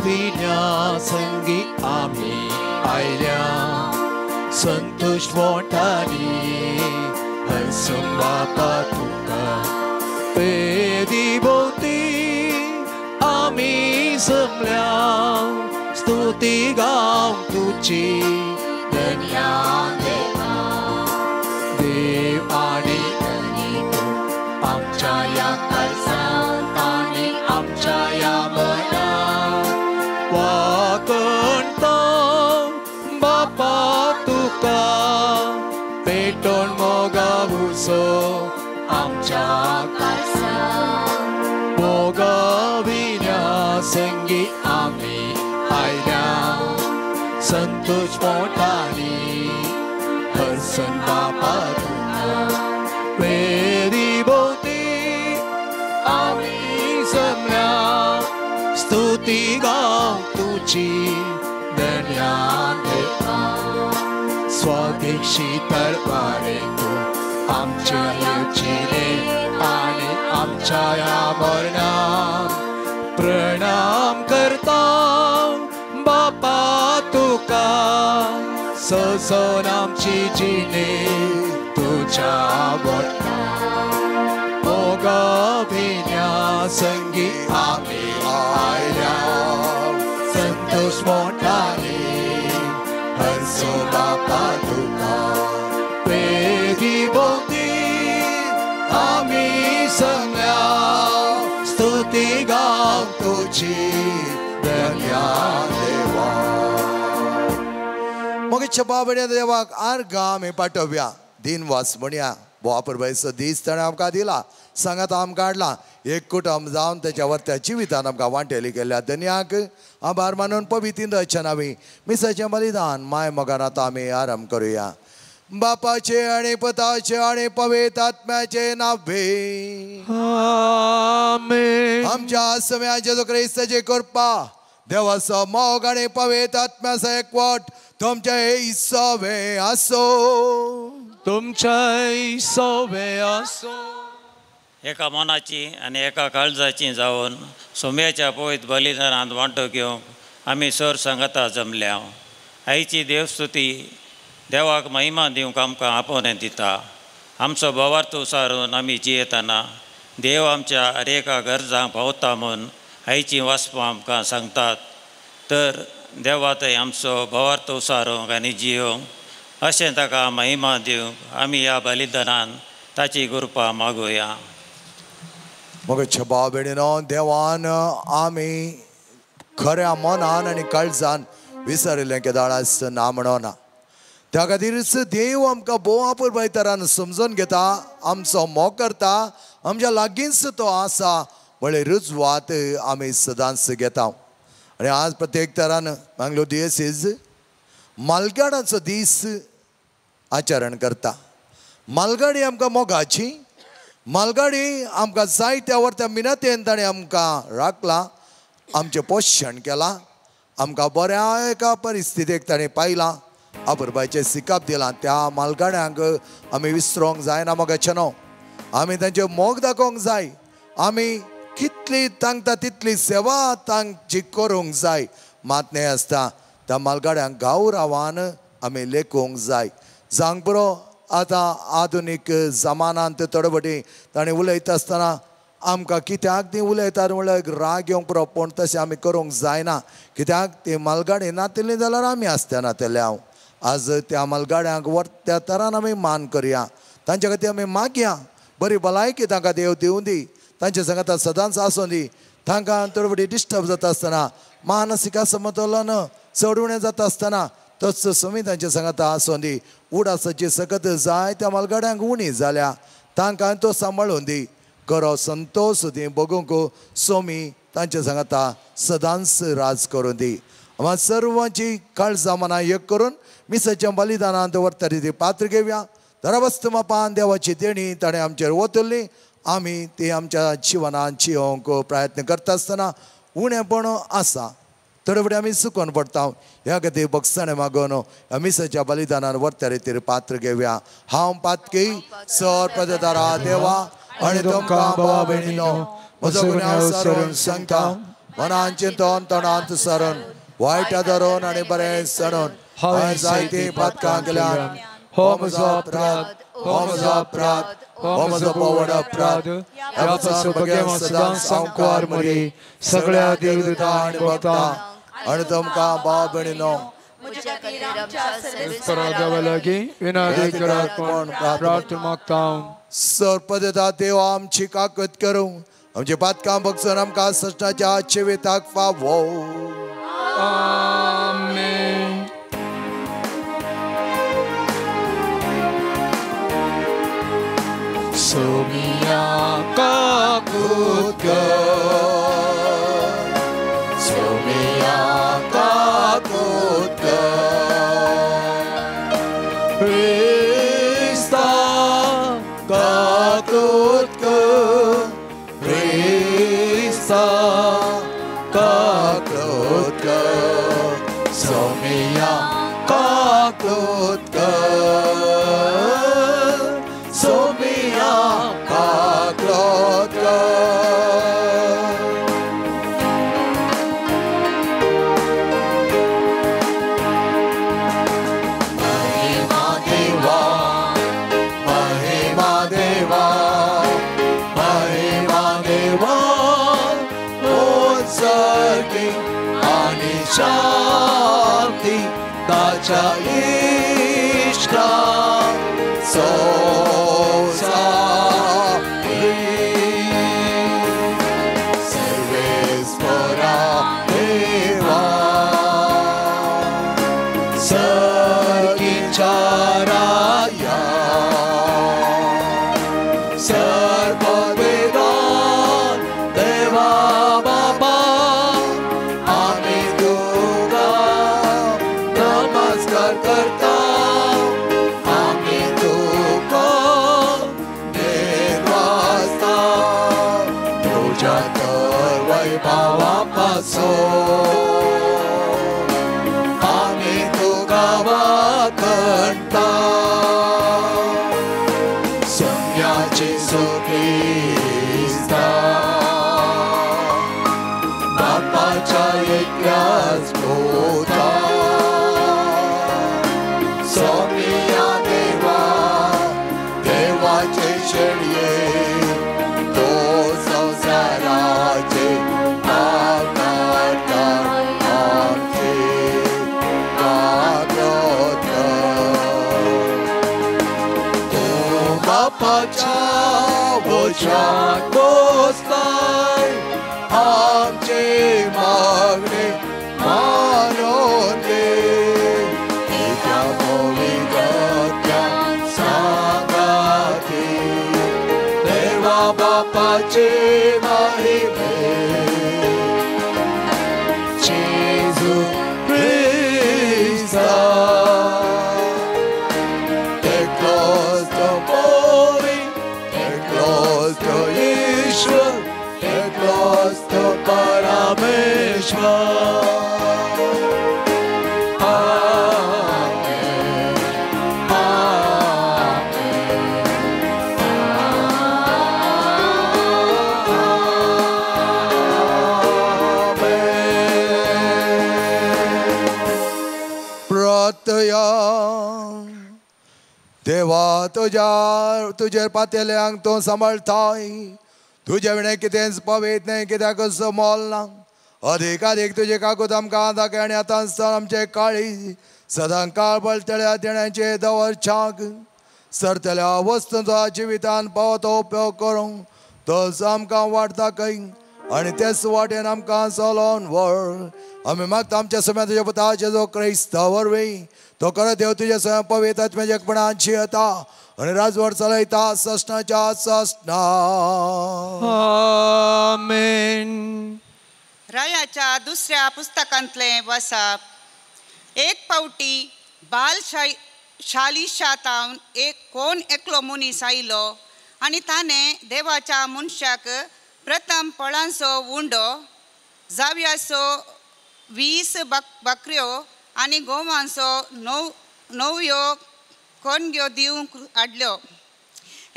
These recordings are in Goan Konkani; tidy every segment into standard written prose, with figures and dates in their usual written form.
विण्या संगी आमी आयल्या संतोष मोठानी हरसून बापा तुका पेदी भोवती आमी जमल्या स्तुती गावंक तुजी धन्या देवा देव आनी धनी तूं आमच्या ह्या काळजांत आनी आमच्या ह्या मनांत वाकणता बापा तुका पेटोवन मोगा उजो आमच्या काळजांत मोगा विण्या संगी आमी आयल्या संतोष मोठानी हरसून बापा तुका वेरी भोवती आमी जमल्या स्तुती गावंक तुजी धन्या देवा स्वदेशी तरवारे तूं आमच्या जिणे आनी आमच्या ह्या मरणाक प्रणाम करता बापा तुका सजोवन आमची जिणे तुज्या बोटां मोगा विण्या संगी आमी आयल्या संतोष मोठानी हरसो बापा तुका पेदी भोवती आमी जमल्या स्तुती गावंक तुजी धन्या देवा. मोगेच्या बाबड्या देवाक आर्गां आमी पाठोवया दिनवास म्हणया बोवापुरबायचो दीस ताणें आमकां दिला सांगात आमकां हाडला एक कुटुंब जावन तेच्या वरत्या जिवितान आमकां वांटेली केल्या धनयाक आभार मानून पवितीन रचन आमी मिसाचें बलिदान माय मोगान आतां आमी आराम करुया. बापाचे आनी पुताचे आनी पवित्र आत्म्याचे नावे आमेन. आमच्या सम्या जेजू क्रिस्ताची कृपा देवाचो मोग आनी पवित्र आत्म्याचो एकवट तुमचे सवे आसो तुमचे सवे आसो. एका मनाची आनी एका काळजाची जावन सोम्याच्या पवित्र बलिदानांत वांटो घेवंक आमी सर सांगाता जमल्या. आईची देवस्तुती देवाक महिमा दिवंक आमकां आपोवणें दिता. आमचो भावार्थ उसारून आमी जियेतना देव आमच्या हर एका गरजांक पावता म्हूण आईचीं वाचपां आमकां सांगतात. तर देवा थंय आमचो भावार्थ उसारूंक आनी जियोवंक अशें ताका महिमा दिवंक आमी ह्या बलिदानान ताची कृपा मागुया. मोगेच्या भाव भयणीनो देवान आमी खऱ्या मनान आनी काळजान विसरिल्लें केदाळाच ना म्हणना. त्या खातीरच देव आमकां भोव अपुरबाय तरान समजून घेता आमचो मोग करता आमच्या लागींच तो आसा म्हळ्यार रुजवात आमी सदांच घेता. आनी आज प्रत्येक तरान मांगलो दियसीज मालगाडाचो दीस आचरण करता. मालगाडी आमकां मोगाची मालगाडी आमकां जायत्या वरत्या मिनतेन ताणें आमकां राखला आमचें पोशण केलां आमकां बऱ्या एका परिस्थितीक ताणें पायलां अपुरबायचें सिकाप दिलां. त्या मालगाड्यांक आमी विसरोंक जायना मोगाचें न्हू आमी तांचे मोग दाखोवंक जाय आमी कितली तांकता तितली सेवा तांची करूंक जाय. मात न्हय आसता त्या मालगाड्यांक गौरवान आमी लेखूंक जाय. जावंक पुरो आतां आधुनीक जमानांत थोडे फावटी ताणें उलयता आसतना आमकां कित्याक ती उलयतात म्हणल्यार राग येवंक पुरो पूण तशें आमी करूंक जायना. कित्याक ती मालगाडी नातिल्ली जाल्यार आमी आसता नातिल्ले हांव आज त्या मालगाड्यांक त्या तरान आमी मान करया तांच्या खातीर आमी मागया बरी भलायकी तांकां देव दिवं दी तांच्या सांगाता सदांच आसूं दी. तांकां थोडे फावटी डिस्टर्ब जाता आसतना मानसीक समतोलन चड उणें जाता आसतना तस समी तांच्या सांगाता आसूं दी. उडासाची सकत जाय त्या मालगाड्यांक उणी जाल्या तांकां तो सांबाळून दी खरो संतोश दी बगूंक सोमी तांच्या सांगाता सदांच राज करूं दी. आमकां सर्वांची काळजां मनां एक करून मिसाच्या बलिदानांत व्हरता ती पात्र घेवया. दरवस्त मापान देवाची देणी ताणें आमचेर ओतली आमी ती आमच्या जिवनांत जियोवंक प्रयत्न करता आसतना उणेपण आसा थोडे फावटी आमी चुकोन पडटा. ह्या खातीर बक्षाणें मागून ह्या मिसाच्या बलिदानान व्हरता रितीर पात्र घेवया. हांव पातकी सर पददारा देवा आनी तुमकां भावा भयणीनो म्हजो गुन्यांव सारून सांगता. मनान चिंतून तोंडांत सरून वायट धरून आनी बरें सणून हांवें जायतीं पातकां केल्यान. हो म्हजो अपराध, हो म्हजो अपराध, हो म्हजो व्हड अपराध. ह्या पासून भगें सदां सांकवार मरी सगळ्या देवदूतां आनी भक्तां आनी तुमकां भाव भयणीनो देवा लागीं विनंती करात म्हूण प्रार्थना मागता. सर्पदेता देव आमची काकत करूं, आमची पातकां भगसून आमकां सश्टाच्या जिविताक फावो. आमेन. सोमिया काकूत कर, सोमिया काकूत कर, क्रिस्ता काकूत कर, क्रिस्ता काकूत कर, सोमिया काकूत कर, सोमिया काकूत कर. महिमा देवा, महिमा देवा, महिमा देवा, उत्सर्गी आणि शांती ताच्या इश्टा संसारी. सर्वेस्परा देवा, सर्गीच्या राया, सर्ववेदान देवा बाबा, आमी तुका नमस्कार करता, आमी तुका निर्वासता, तुज्या तर वैभवा पासून आमी तुका वाखणता. सोम्याची सुक्रिस्ता बापाच्या एकल्याच पुता, सोमिया देवा, देवाचे शेळये, तो संवसाराचे पाप काडटा, आमचे काकूत कर. तूं बापाच्या उज्याक बसलाय, आमचे मागणे मानून घे, तुज्या पवित्रत्या सांगाती देवा बापाचे महिमे, जेजू क्रिस्ता. एकलोच तो मोरी, एकलोच तो ईश्वर, एकलोच तो परमेश्वर. आमेन, आमेन, आमेन. प्रत्यया देवा, तुज्या तुजेर पातेल्यांक तूं सांबाळताय, तुजे विणें कितेंच पवेत न्हय, कित्याकच मोल ना. अदीक अदीक तुजे काकूत आमकां दाखय आनी आतां आमचे काळी सदां काळ बळतल्या देण्याचे दवरच्याक सरतल्या वस्तूंचो जिवितान पावो तो उपयोग करूंक तोच आमकां वाट दाखय आनी तेच वाटेन आमकां चलोवन व्हर. आमी मागता आमच्या सम्या तुज्या पुता जेजू क्रिस्ता वरवीं, तो खरो देव तुज्या स्वयं पवित्र आत्म्याच्या एकपणान जियेता आनी राजवट चलयता ससनाच्या ससना. आमेन. रायाच्या दुसऱ्या पुस्तकांतलें वसाप. एक पावटी बाल शालिशा तावन एक कोण एकलो मनीस आयलो आनी ताणें देवाच्या मनशाक प्रथम फळांचो उंडो, जाव्याचो 20 बकऱ्यो आनी गोवांचो 9 कोणग्यो दिवंक हाडल्यो.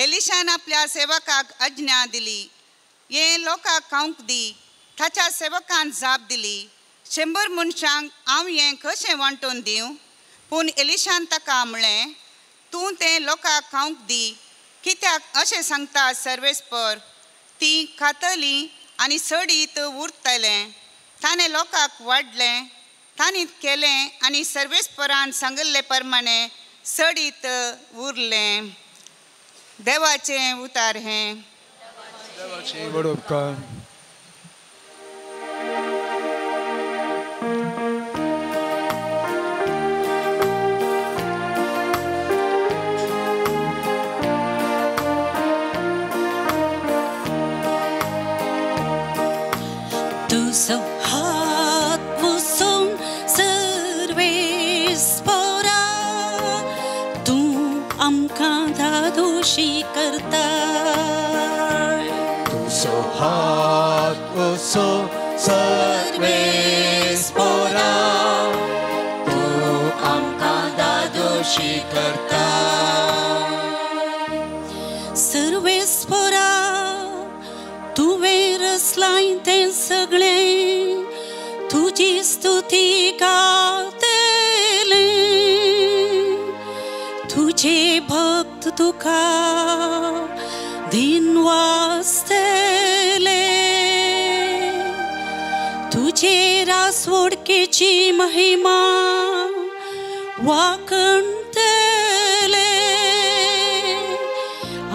एलिशान आपल्या सेवकाक आज्ञा दिली, हे लोकांक खावंक दी. ताच्या सेवकान जाप दिली, 100 मनशांक हांव हें कशें वांटून दिवं? पूण एलिशान ताका म्हणलें, तूं तें लोकांक खावंक दी, कित्याक अशें सांगता सर्वेस्पर, तीं खातलीं आनी सडीत उरतलें. ताणें लोकांक वाडलें, तांणी केलें आनी सर्वेस्परान सांगिल्ले प्रमाणे सडीत उरलें. देवाचें उतार हें. देवाचें व्हड उपकार. तुजो हात वचून सर्वेस्परा, तूं आमकां धादोशी करता. तुजो हात वचून सर्वेस्परा, तूं आमकां धादोशी करता. सर्वेस्परा, तुवें रचलाय तें सगळें, तुजी स्तुती गातले. तुजे भक्त तुका दिनवासतले. तुजे रासवडकेची महिमा वाखणतले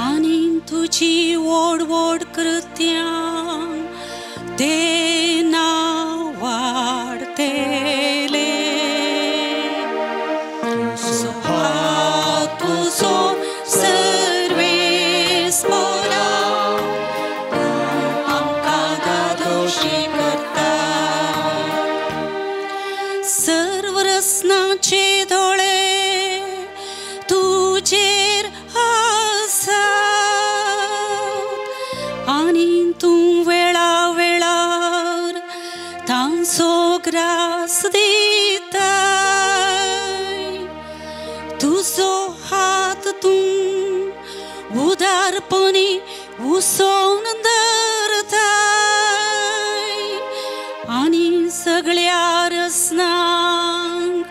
आनी तुजी व्हड व्हड कृत्यां ते ना वाडतले. तुजो हात वचून सर्वेस्परा, तूं आमकां धादोशी करता. सर्व रसनाचे दोळे तुजेर आसात आनी तूं वेळा वेळार तांचो ग्रास दिताय. तुजो हात तूं उदारपणी उसोवन धरताय आनी सगळ्या रसनांक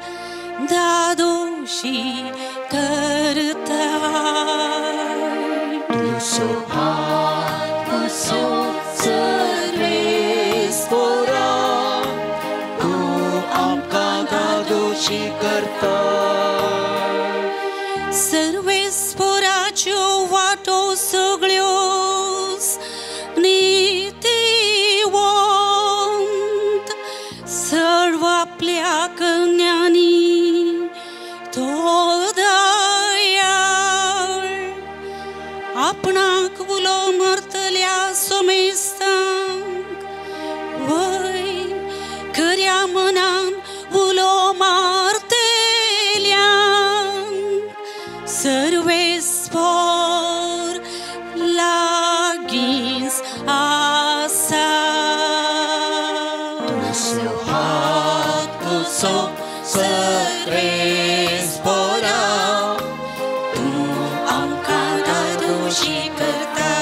धादोशी करताय. तुजो हात वचून सर्वेस्परा, तूं आमकां धादोशी करता. सर्वेस्पराच्यो वाटो सगळ्योच नितीवंत, सर्व आपल्या कन्यांनी तो दयाळ. आपणाक उलो मारतल्या सोमेस्तांक वय खऱ्या मनान उलो मारतल्यांक सर्वेस्पर लागींच आसा. तुजो हात वचून सर्वेस्परा, तूं आमकां धादोशी करता.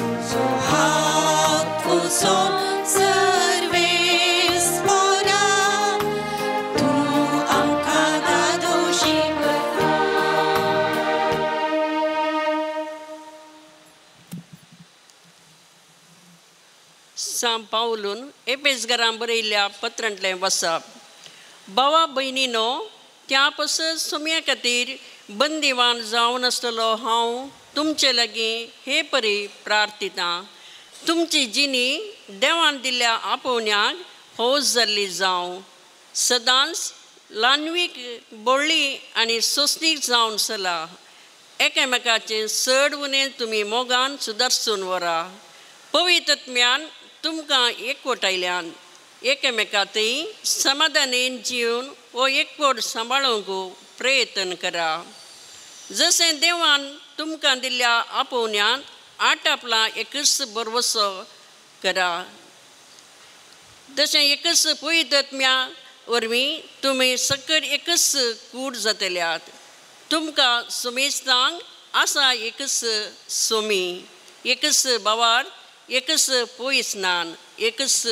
तुजो हात वचून सर्वेस्परा, तूं आमकां धादोशी करता. सां पावलून एपेसगरां बरयल्ल्या पत्रांतलें वसप. भावा भयणीनो, त्या पसत सुम्या खातीर बंदिवान जावन आसतलो हांव तुमचे लागीं हे परी प्रार्थितां. तुमची जिणी देवान दिल्ल्या आपोवण्याक फौज जाल्ली जावं, सदांच ल्हानवीक बोळ्ळी आनी सोंसणीक जावन चला. एकामेकाचें चड उणें तुमी मोगान सुदारसून व्हरा. पवित्रत्म्यान तुमकां एकवटायल्यान एकामेकांतय समाधानेन जिवन हो एकवट सांबाळूंक प्रयत्न करा. जशें देवान तुमकां दिल्ल्या आपोवण्यांत आटापला एकच भरवसो करा, तशें एकच पवित्रत्म्या वरवीं तुमी सकट एकच कूड जातल्यात. तुमकां सुमेस्तांक आसा एकच सोमी, एकच भावार, एकच पयस नान, एकच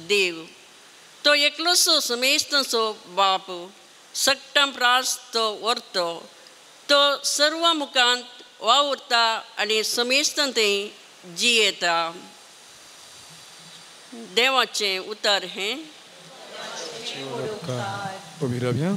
देव. तो एकलोच समेस्तांचो बाप, सगटां प्रास तो व्हरतो, तो सर्व मुखांत वावुरता आनी समेस्तां थंय जियेता. देवाचें उतर हें. उबी रावया.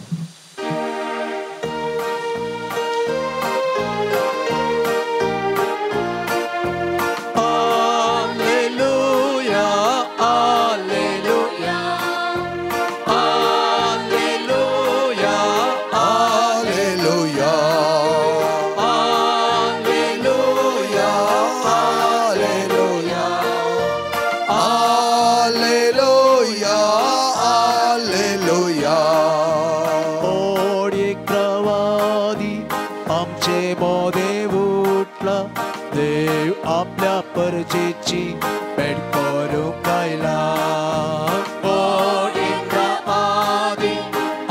परजेची भेट करूंक आयला. कोण आदी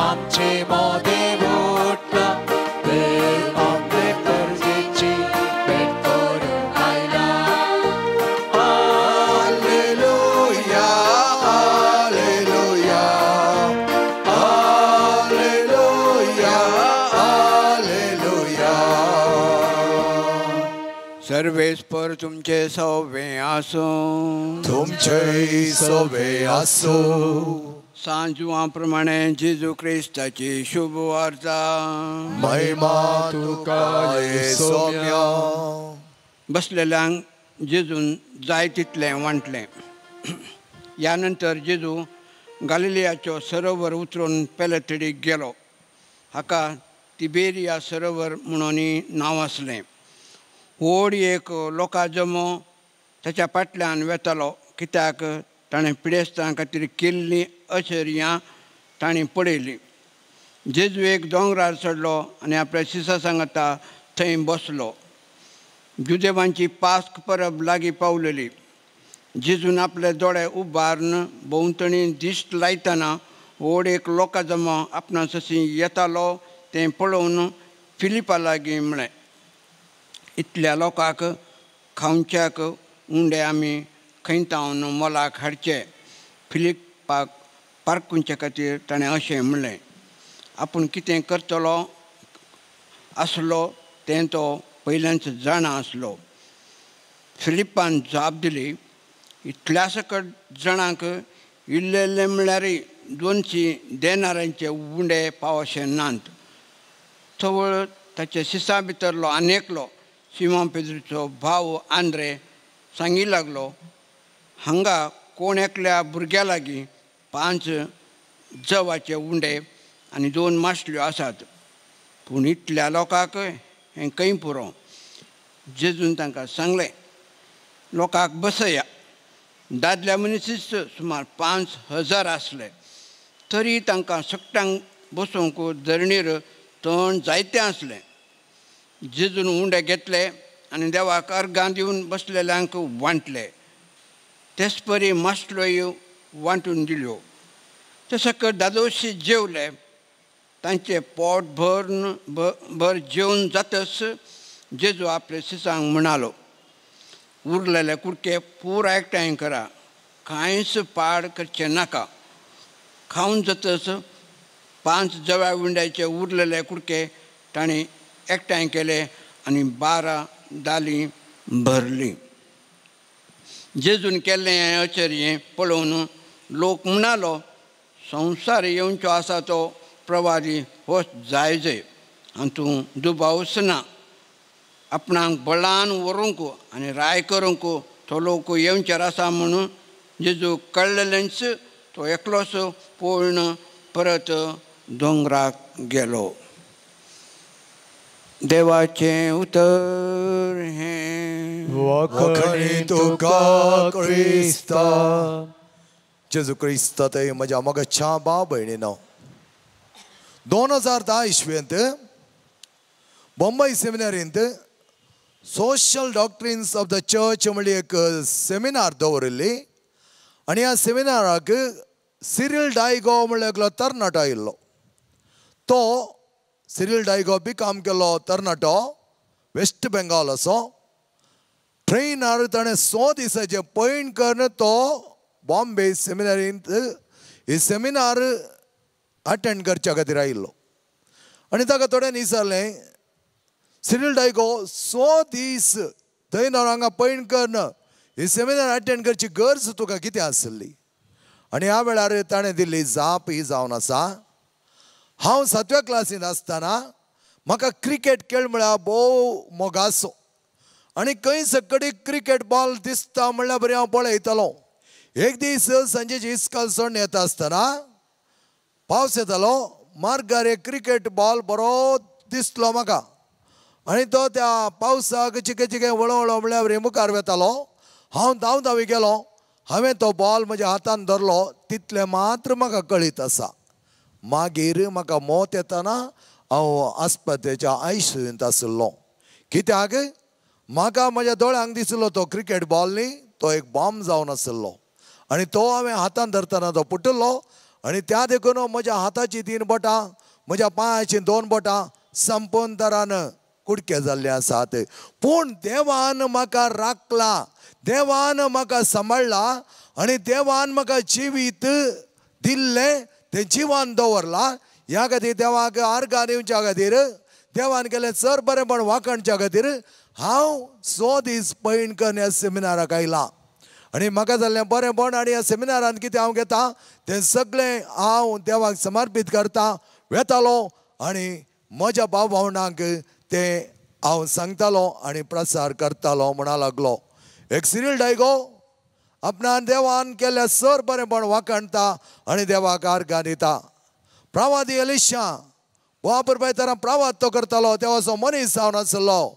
आमचे मोदें उठला, देव आपले परजेची भेट करूंक आयला. Hallelujah, hallelujah, hallelujah, hallelujah. सर्वेस्पर तुमचे सवे आसूं, तुमचे सवे आसूं. सांजुआ प्रमाणे जेजू क्रिस्ताची शुभ वार्ता. महिमा तुका येसोम्या. बसलेल्यांक जेजून जाय तितलें वांटलें. ह्या नंतर जेजू गालिलियाचो सरोवर उतरून पेलेतडीक गेलो. हाका तिबेरिया सरोवर म्हणून नांव आसलें. व्हड एक लोकां जमो ताच्या फाटल्यान वेतालो, कित्याक ताणें पिडेस्तां खातीर केल्लीं अशर्यां ताणें पळयलीं. जेजू एक दोंगरार चडलो आनी आपल्या शिसा सांगाता थंय बसलो. जुदेवांची पास्क परब लागीं पावलेली. जेजून आपले दोळे उबारून भोंवतणी दिश्ट लायतना व्हड एक लोकां जमो आपणा सशी येतालो तें पळोवन फिलिपा लागीं म्हळें, इतल्या लोकांक खावच्याक उंडे आमी खंय तावन मोलाक हाडचे. फिलिपाक पारखुंचे खातीर ताणें अशें म्हणलें. आपूण कितें करतलो आसलो तें तो पयल्याच जाणा आसलो. फिलिपान जाप दिली, इतल्या सकट जाणांक इल्ले इल्ले म्हणल्यार 200 देनारांचे उंडे पावशे नात. तवळ ताच्या शिसा भितरलो आनी एकलो सिमोन पेद्रूचो भाव आंद्रे सांगी लागलो, हांगा कोण एकल्या भुरग्या लागीं 5 जवाचे उंडे आनी 2 मासल्यो आसात, पूण इतल्या लोकांक हें खंय पुरो. जेजून तांकां सांगलें, लोकांक बसया. दादल्या मनीसच सुमार 5000 आसले, तरी तांकां सगट्यांक बसोवंक धरणीर तण जायतें आसलें. जेजून उंडे घेतले आनी देवाक अर्गां दिवन बसलेल्यांक वांटले. तेच परी मासल्योय वांटून दिल्यो. ते सकट दादोशी जेवले. तांचें पोट भर जेवन जातच जेजू आपले शिसांक म्हणालो, उरलेले कुडके पुराय एकठांय करा, कांयच पाड करचें नाका. खावन जातच 5 जव्या उंड्याचे उरलेले कुडके ताणें एकठांय केले आनी 12 दालीं भरलीं. जेजून केल्लें हें अचर्य पळोवन लोक म्हणालो, संवसार येवचो आसा तो प्रवादी होच जाय जय, हातूंत दुबावच ना. आपणाक बळान व्हरूंक आनी राय करूंक तो लोक येवचेर आसा म्हणून जेजू कळ्ळेलेंच तो एकलोच पळोवन परत दोंगराक गेलो. देवाचें उतर हें. वखणी तुका क्रिस्ता. जेजू क्रिस्ता ते म्हज्या मोगाच्या भाव भयणीनो, 2010 इस्वेंत Bombay सेमिनारींत social doctrines of the church म्हणली एक सेमिनार दवरिल्ली आनी ह्या सेमिनाराक सिरील डायगो म्हणल्यार एकलो तरणाटो आयिल्लो. तो सिरील डायगो बी काम केल्लो तरणाटो वेस्ट बेंगाल असो. ट्रेनार ताणें 100 दिसाचें पयण करून तो बॉम्बे सेमिनारींत ही सेमिनार अटेंड करच्या खातीर आयिल्लो. आनी ताका थोड्यांनी विचारलें, सिरील डायगो 100 दीस थंय हांगा पयण करून ही सेमिनार अटेंड करची गरज तुका कितें आसली? आनी ह्या वेळार ताणें दिल्ली जाप ही जावन आसा, हांव 7व्या क्लासींत आसतना म्हाका क्रिकेट खेळ म्हळ्यार भोव मोगाचो आनी खंय सकडी क्रिकेट बॉल दिसता म्हणल्यार बरी हांव पळयतालो. एक दीस सांजेची इस्कॉल सोडून येता आसतना पावस येतालो, मार्गार एक क्रिकेट बॉल बरो दिसलो म्हाका आनी तो त्या पावसाक चिके चिके वळो वळो म्हणल्यार बरी मुखार वेतालो. हांव धांव धांवी गेलो, हांवें तो बॉल म्हज्या हातान धरलो, तितलें मात्र म्हाका कळीत आसा. मागीर म्हाका मौत येतना हांव आस्पत्रेच्या आयसीयूंत आशिल्लो. कित्याक म्हाका म्हज्या दोळ्यांक दिसलो तो क्रिकेट बॉल न्ही, तो एक बॉम्ब जावन आशिल्लो आनी तो हांवें हातान धरतना तो फुटिल्लो आनी त्या देखून म्हज्या हाताची 3 बोटां, म्हज्या पांयाची 2 बोटां संपूर्ण तरान कुडके जाल्ले आसात. पूण देवान म्हाका राखला, देवान म्हाका सांबाळ्ळा आनी देवान म्हाका जिवीत दिल्लें तें जिवान दवरलां. ह्या खातीर देवाक आर्गां दिवच्या खातीर, देवान केलें चड बरेंपण वांकणच्या खातीर हांव 100 दीस पयण करून ह्या सेमिनाराक आयलां आनी म्हाका जाल्लें बरेंपण आनी ह्या सेमिनारान कितें हांव घेता तें सगळें हांव देवाक समर्पीत करता वेतालो आनी म्हज्या भाव भावणांक तें हांव सांगतालो आनी प्रसार करतालो म्हणा लागलो. एक सिरील डायगो आपणा देवान केल्ल्या सर बरेंपण वांकणता आनी देवाक आर्गां दिता. प्रवादी एलिशा वापर तरा प्रवाद तो करतालो, देवाचो मनीस जावन आसलो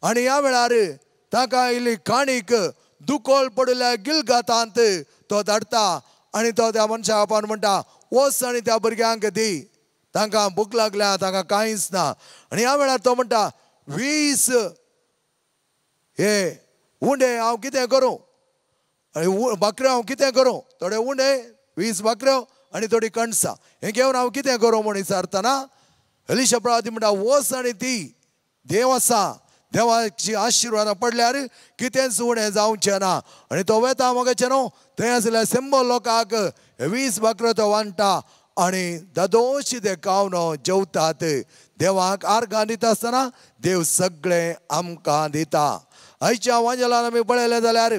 आनी ह्या वेळार ताका इल्ली काणीक दुकोळ पडिल्ल्या गिलगातांत तो धाडटा आनी तो त्या मनशाक आपोवन म्हणटा, वच आनी त्या भुरग्यांक दी, तांकां भूक लागल्या, तांकां कांयच ना. आनी ह्या वेळार तो म्हणटा, 20 हे उंडे हांव कितें करूं आनी बाकऱ्यो हांव कितें करूं, थोडे उंडे 20 बाकऱ्यो आनी थोडी कणसां हें घेवन हांव कितें करूं म्हूण विचारतना एलिशा प्रवादी म्हणटा, वच आनी दी, देव आसा, देवाची आशिर्वादां पडल्यार कितेंच उणें जावचें ना. आनी तो वेता म्हाका न्हू थंय आसल्या 100 लोकांक 20 बाकऱ्यो तो वांट्टा आनी दादोशी ते खावन जेवतात. देवाक आर्गां दिता आसतना देव सगळें आमकां दिता. आयच्या वांजेलान आमी पळयलें जाल्यार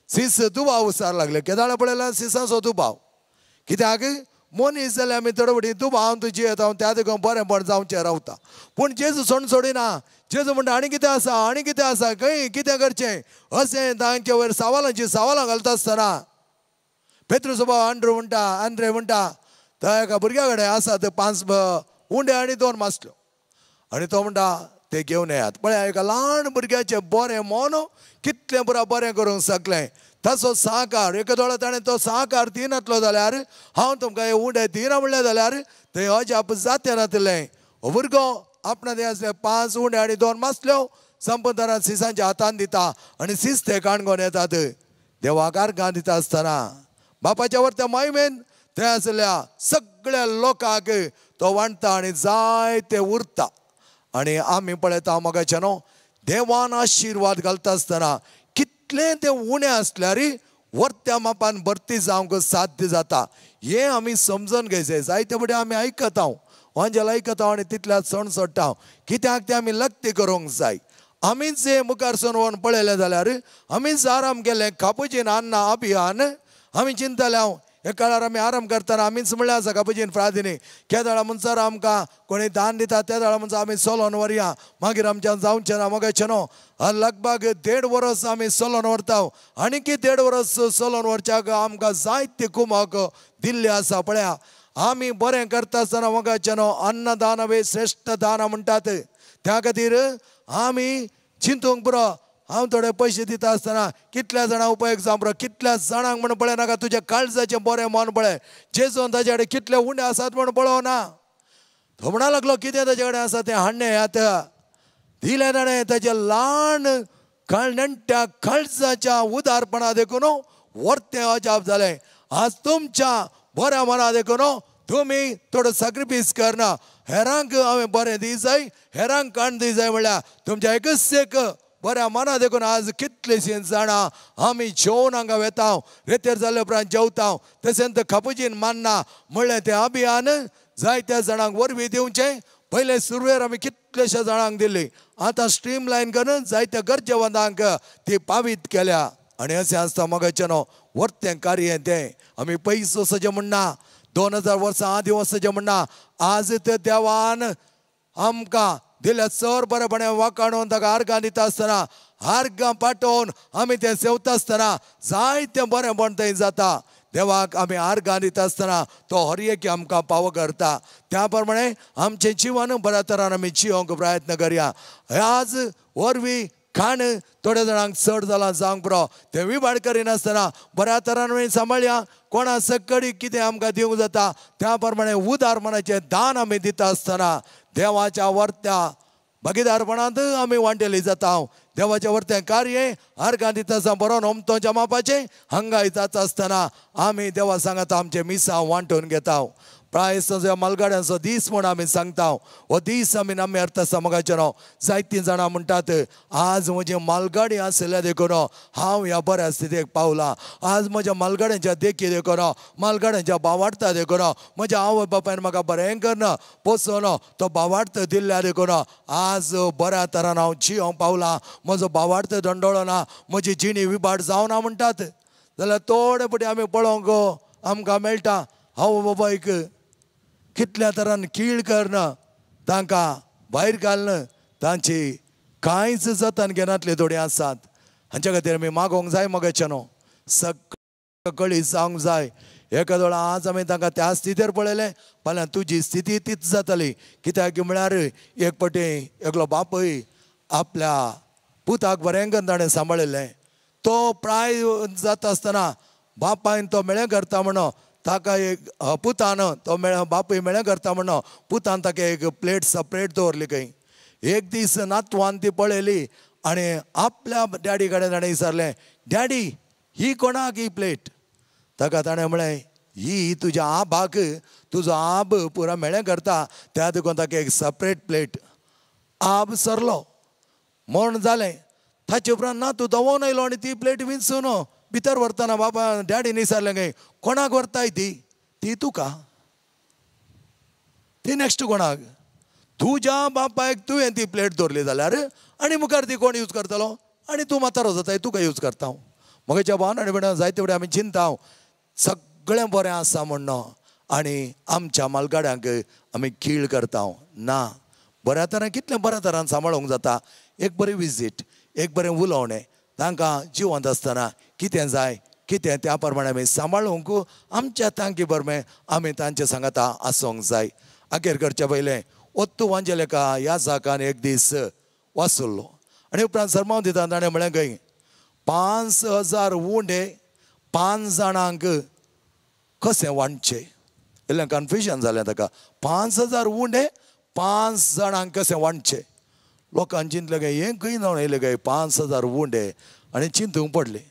सीस दुबाव उसार लागले. केदाळा पळयल्यार सिसाचो दुबाव, कित्याक मनीस जाल्यार आमी थोडे फावटी दुबाव तुजी येता त्या देखून बरेंपण जावचें रावता. पूण जेजू सोण सोडिना, जेजू म्हणटा आनी कितें आसा, आनी कितें आसा, खंय कितें करचें अशें तांचे वयर सवालांची सवालां घालता आसतना पेत्रूस भाव आंड्रू म्हणटा, आंद्रे म्हणटा, त्या एका भुरग्या कडेन आसा ते 5 उंडे आनी 2 मासल्यो आनी तो म्हणटा ते घेवन येयात. पळया एका ल्हान भुरग्याचें बरें मन कितलें पुरा बरें करूंक शकलें. ताचो सहकार एका दोळो ताणें तो सहकार दिनातलो जाल्यार हांव तुमकां हे उंडे दिना म्हणलें जाल्यार थंय अजाप जातें नातलें. हो भुरगो आपणा थंय आसले 5 उंडे आनी 2 मासल्यो संपदारान सिसांच्या हातान दिता आनी सीस ते काणकोण येतात. देवाक आर्गां दिता आसतना बापाच्या वरत्या महिमेन थंय आसल्या सगळ्या लोकांक तो वांट्टा आनी जाय ते उरता. आनी आमी पळयता म्हाका न्हू देवान आशिर्वाद घालता आसतना कितलें तें उणें आसल्यार वरत्या मापान भरती जावंक साध्य जाता. हें आमी समजून घेवचें. जायते फुडें आमी आयकता, वांजेल आयकता आनी तितल्या सण सोडटा. कित्याक तें आमी लक्ती करूंक जाय. आमीच हें मुखार सरून पळयलें जाल्यार आमीच आराम केलें कापुचीन अन्ना अभियान आमी चिंतले. हांव हे काळार आमी आराम करतना आमीच म्हणलें आसा कापुचीन फ्रादिनी केदळा म्हणसर आमकां कोणी दान दिता तेदळा म्हणसर आमी सोलोन व्हरया, मागीर आमच्यान जावचें ना. मगाचें न्हू लगभग 1.5 वरस आमी सोलोन व्हरता आनीकी 1.5 वरस सोलोन व्हरच्याक आमकां जायते कुमक दिल्ली आसा. पळया आमी बरें करता आसतना मगाचें न्हू अन्नदान वे श्रेश्ठ दान म्हणटात. त्या खातीर आमी चिंतूंक पुरो. हांव थोडे पयशे दिता आसतना कितल्या जाणां उपयोग जावं पुरो, कितल्या जाणांक म्हण पळय नाका, तुज्या काळजाचें बरें मन पळय. जेजून ताजे कडेन कितले उंडे आसात म्हण पळोवना. तो म्हणा लागलो कितें ताजे कडेन आसा तें हाडणें आतां दिलें ताणें. ताच्या ल्हान नेण्ट्या काळजाच्या उदारपणा देखून वर्तें अजाप जालें. आज तुमच्या बऱ्या मना देखून तुमी थोडो सॅक्रिफायस करना, हेरांक हांवें बरें दी जाय, हेरांक काण दी जाय म्हणल्यार तुमच्या एकच एक बऱ्या मना देखून आज कितलेशीं जाणां आमी जेवन हांगा वेता, रेतेर जाल्या उपरांत जेवता. तशेंच कापुचीन मान्ना म्हणलें तें अभियान जायत्या जाणांक वरवीं दिवचें. पयले सुरवेर आमी कितलेशा जाणांक दिल्ली, आतां स्ट्रीम लायन करून जायत्या गरजेवंतांक ती पावीत केल्या. आनी अशें आसता मगाचें न्हू वर्तें कार्य तें आमी पयस वचचें म्हणना, 2000 वर्सां आदीं वचचें म्हणना. आज ते देवान आमकां दिल्या चड बरेपणे वाकाणून ताका आर्गां दिता आसतना, आर्गां पाठोवन आमी तें सेवता आसतना जायतें बरेंपण थंय जाता. देवाक आमी आर्गां दिता आसतना तो हर एक आमकां पावो करता. त्या प्रमाणे आमचें जिवन बऱ्या तरान आमी जिवंक प्रयत्न करया. आज वरवीं खाण थोड्या जाणांक चड जालां जावंक पुरो, तें विभाड करिनासतना बऱ्या तरान आमी सांबाळया. कोणा सकडी कितें आमकां दिवंक जाता त्या प्रमाणे उदार मनाचें दान आमी दिता आसतना देवाच्या वर्त्या भागीदारपणांत आमी वांटेली जाता. देवाच्या वर्तें कार्य आर्गां दिता आसतना बरो नमतो जमापाचें हांगाय जाता आसतना आमी देवा सांगाता आमचें मिसांव वांटून घेता. प्रायस मालगाड्यांचो दीस म्हूण आमी सांगता, हो दीस आमी नामी अर्थ आसा मगाचें न्हू. जायतीं जाणां म्हणटात आज म्हजी मालगाडी आशिल्ल्या देखून हांव ह्या बऱ्या स्थितीक पावलां, आज म्हज्या मालगाड्यांच्या देखी देखून, मालगाड्यांच्या बावाडता देखून, म्हज्या आवय बापायन म्हाका बरें करून पोसोन तो बावाडत दिल्ल्या देखून आज बऱ्या तरान हांव जियोंक पावलां, म्हजो बावाडत दंडोळो ना, म्हजी जिणी विबाड जावना म्हणटात. जाल्यार थोडे फावटी आमी पळोवंक आमकां मेळटा हांव बाबायक कितल्या तरान कीळ करून तांकां भायर घालून तांची कांयच जतन घेनातले थोडे आसात. हांच्या खातीर आमी मागोवंक जाय मगाचें न्हू, सगळी जावंक जाय. एका वेळा आज आमी तांकां त्या स्थितीर पळयलें, फाल्यां तुजी स्थिती तीच जातली. कित्याक म्हळ्यार एक फावटी एकलो बापूय आपल्या पुताक बरें करून ताणें सांबाळिल्लें. तो प्राय जाता आसतना बापायन तो मेळें करता म्हणून ताका एक पुतान तो मेळ बापूय मेळें करता म्हणून पुतान ताका एक प्लेट सपरेट दवरली खंय. एक दीस नातवान ती पळयली आनी आपल्या डॅडी कडेन ताणें विचारलें, डॅडी ही कोणाक ही प्लेट? ताका ताणें म्हळें ही तुज्या आबाक, तुजो आब पुरा मेळें करता त्या देखून ताका एक सपरेट प्लेट. आब सरलो म्हण जालें. ताचे उपरांत ना तूं दवोन आयलो आनी ती प्लेट विंचून भितर व्हरतना बाबा डॅडीन विचारलें खंय कोणाक व्हरताय ती? ती तुका. ती नॅक्स्ट कोणाक? तुज्या बापायक तुवें ती प्लेट दवरली जाल्यार आनी मुखार ती कोण यूज करतलो? आनी तूं म्हातारो जाताय, तुका यूज करता हांव. म्हज्या भावान आनी भयणां जायते फुडें आमी चिंता हांव सगळें बरें आसा म्हण आनी आमच्या मालगाड्यांक आमी कीळ करता. ना, बऱ्या तरान कितलें बऱ्या तरान सांबाळूंक जाता. एक बरी विजीट, एक बरें उलोवणें, तांकां जिवंत आसतना कितें जाय कितें त्या प्रमाणे आमी सांबाळूंक आमच्या तांकी बरमे आमी तांचे सांगाता आसूंक जाय. अखेर करचे पयलें ओत्तू वांजेलेका ह्या जाकान एक दीस वासुल्लो आनी उपरांत सरमाव दिता ताणें म्हळें खंय 5000 उंडे 5 जाणांक कशें वांटचें? इल्लें कन्फ्युजन जालें ताका. 5000 उंडे 5 जाणांक कशें वांटचें? लोकांक चिंतलें काय हें खंय जावन येयलें काय 5000 उंडे आनी चिंतूंक पडलें.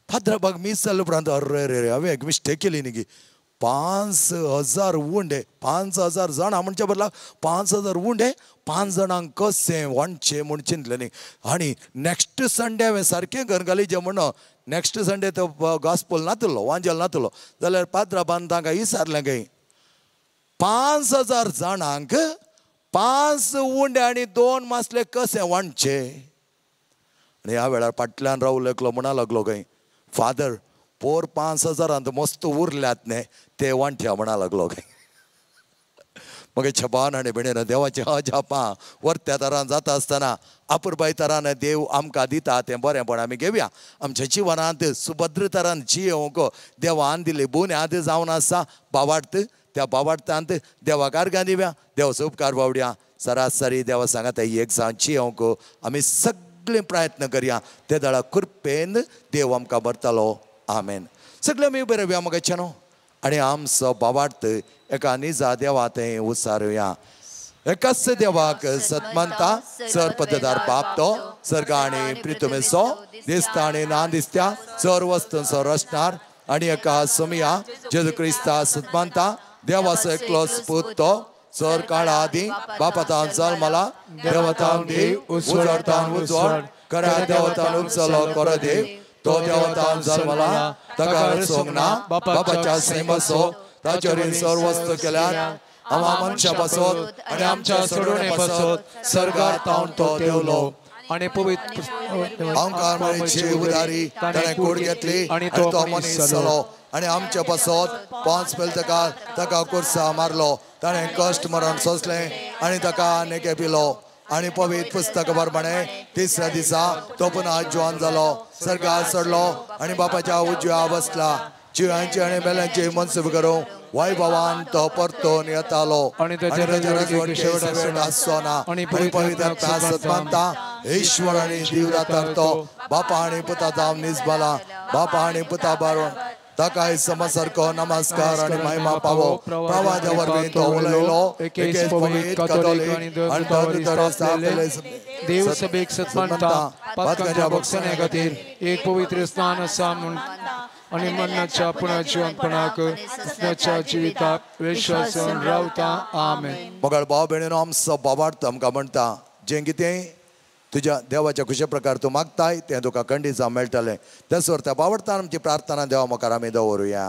फादराबाग मीस जाले उपरांत अरे रे रे हांवें एक मिस्टेक केली न्ही की 5000 उंडे 5000 जाणां म्हणचे बदला 5000 उंडे 5 जाणांक कशें वांटचें म्हूण चिंतलें न्ही. आनी नॅक्स्ट संडे हांवें सारकें घर घालीचें म्हण नॅक्स्ट संडे तो गॉस्पोल नातलो, वांजेल नातलो जाल्यार पाद्राबान तांकां विचारलें खंय 5000 जाणांक 5 उंडे आनी 2 मासले कशें वांटचे? आनी ह्या वेळार फाटल्यान रावलो एकलो म्हणा लागलो खंय फादर पोर 5000 मस्त उरल्यात न्ही ते वांट्या म्हणा लागलो खंय. मगीर छबान आनी भयणीन देवाचें अजापां वर्त्या तरान जाता आसतना अपुरबाय तरान देव आमकां दिता तें बरेंपण आमी घेवया. आमच्या जिवनांत सुभद्र तरान जियोवंक देवान दिल्ली बुन्याद जावन आसा बावार्थ. त्या बावार्थांत देवाक आर्गां दिवया, देवाचो उपकार बावड्या. सरासरी देवा सांगाता एक जावन जियोवंक आमी सगळें प्रयत्न करया. ते दळा कृपेन देव आमकां भरतलो. आमेन. सगळे आमी उबे रावया मगाचे न्हू आनी आमचो बावार्थ एका निजा देवा थंय उसारुया. एकाच देवाक सतमानता सर पद्ददार बाप तो सर्ग आनी प्रितुमेचो दिसता आनी ना दिसत्या सर वस्तूंचो रचणार आनी एका समिया जेजू क्रिस्ता सतमानता देवाचो एकलो पूत तो सर काळा आदी बापातान जल्मला देवतान देव उजवाडतान उजवाड खऱ्या देवतान उपजलो खरो देव तो देवतान जल्मला ताका रचोंक ना बापाच्या सैमाचो ताचेर सर्व वस्तू केल्यात आमा मनशा पासत आनी आमच्या सोडवणे पासत सर्गार तावन तो देवलो आनी पवित्र अहंकार मरेची उदारी ताणें कूड घेतली आनी तो मनीस जालो आनी आमच्या पासत पांच पेलतकार ताका कुर्सा मारलो ताणें कश्ट मरण सोंसलें आनी ताका नेके पिलो आनी पवित्र पुस्तका प्रमाणे तिसऱ्या दिसा तो पुन्हा जिवन जालो सर्गार चडलो आनी बापाच्या उजव्या बसला जिव्यांची आनी मेल्यांची मनसूब करूंक वैभवान तो परतून येतालो आनी ताचे शेवट आसचो ना आनी पवित्र सत्मानता ईश्वर आनी दिवदातार तो बापा आनी पुता जावन निजबाला बापा आनी पुता बारून ताकाय समसारको नमस्कार आनी महिमा पावो प्रवादा वरवीं तो उलयलो एकेच पवित्र कथोलीक आनी देव सभेक सत्मानता पातकांच्या भक्षणे खातीर एक पवित्र स्नान आसा म्हूण आनी मरणाच्या पुनर्जिवंतपणाक कृष्णाच्या जिविताक विश्वासान रावता. आमेन. मगळ भाव भयणीनो आमचो बाबार्थ आमकां म्हणटा जें कितें तुज्या देवाच्या खुशे प्रकार तूं मागताय तें तुका खंडीत जावं मेळटलें. त्याच वर त्या बावडतान आमची प्रार्थना देवा मुखार आमी दवरुया.